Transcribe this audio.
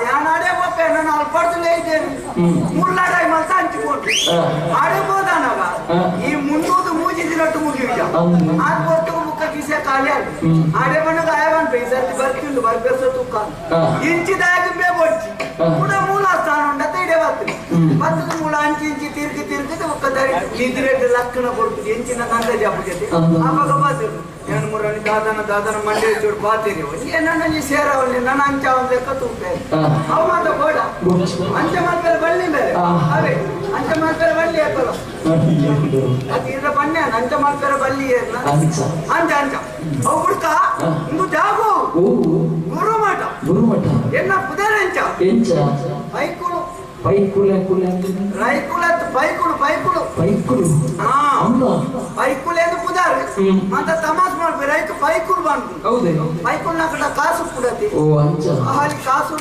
ಯಾನಾಡೆ ಪೋಪೆ ನಾನು ಅಲ್ಪಡ್ತಲೇ ಇದ್ದೇನೆ. ಮುಳ್ಳಾಡಾಯಿ ಮಲ್ತ ಹಂಚಿಕೊಂಡು ಆಡೆ ಹೋದಾನವ ಈ ಮುನ್ನೂದು ಮೂಜಿ ದಿನಟ್ಟು ಮುಗಿಯುಜ ಆದ್ ಹೊತ್ತು ಮುಖ ಕಿಸೆ ಖಾಲಿ ಆಗ ಆಡೆ ಬಣ್ಣಗ ಆಯವನ್ ಈ ಸರ್ತಿ ಬರ್ತಿಂಡು ಬರ್ಬೇಸ ತುಕ್ಕ ಇಂಚಿದಾಗಿ ಬೇ ಬೊಡ್ಚಿ ಕೂಡ ಮೂಲ ಸ್ಥಾನ ಉಂಡತ್ತ ಇಡೆ ಬರ್ತದೆ ಬತ್ತದ ಮೂಲ ಅಂಚಿ ಇಂಚಿ ತಿರ್ಗಿ ತಿರ್ಗಿ ಒಕ್ಕ ದರಿ ನಿದ್ರೆ ಲಕ್ಕಣ ಕೊಡ್ತದೆ ಎಂಚಿನ ನಂದ ಜಾಪು ಜೊತೆ ಅವಾಗ ಬರ್ತದೆ. ಏನು ಮುರಣಿ ದಾದನ ದಾದನ ಮಂಡೆ ಚೂಡು ಬಾತೀರಿ ಏನನ್ನ ಸೇರವಲ್ಲಿ ನನ್ನ ಅಂಚ ಅವನ್ ಲೆಕ್ಕ ತೂಪೆ ಅವ ಮಾತ ಬೋಡ ಅಂಚೆ ಮಾಡ್ತಾರೆ ಬಳ್ಳಿ ಮೇಲೆ ಅವೇ ಅಂಚೆ ಮಾಡ್ತಾರೆ ಬಳ್ಳಿ ಹಾಕಲ್ಲ ಅದು ಇದ್ರ ಬನ್ನಿ ಅಂಚೆ ಮಾಡ್ತಾರೆ ಬಳ್ಳಿ ಏರ್ನ ಅಂಚ ಅಂಚ ಅಂಚ ಅವು ಹುಡ್ಕ ಒಂದು ಜಾಗು ಗುರುಮಠ ಗುರುಮಠ ಎನ್ನ ಪುದರ್ ಎಂಚ ಎಂಚ ಪೈಕುಳು ಪೈಕುಲ ಕುಲ ರೈಕುಲ ಪೈಕುಳು ಪೈಕುಳು ಪೈಕುಲು ಹಾ ಅಂದ ಪೈಕುಲು ಎಂದು ಪುದಾರ್ ಅಂತ ತಮಾಸ್ ಮಾಡ್ಬೇಕು ರೈತ ಪೈಕುಲು ಬಂದು ಹೌದೇ ಪೈಕುಲ್ ನಾಕಡ ಕಾಸು ಪುಡತಿ ಓ ಅಂಚ ಅಲ್ಲಿ ಕಾಸು.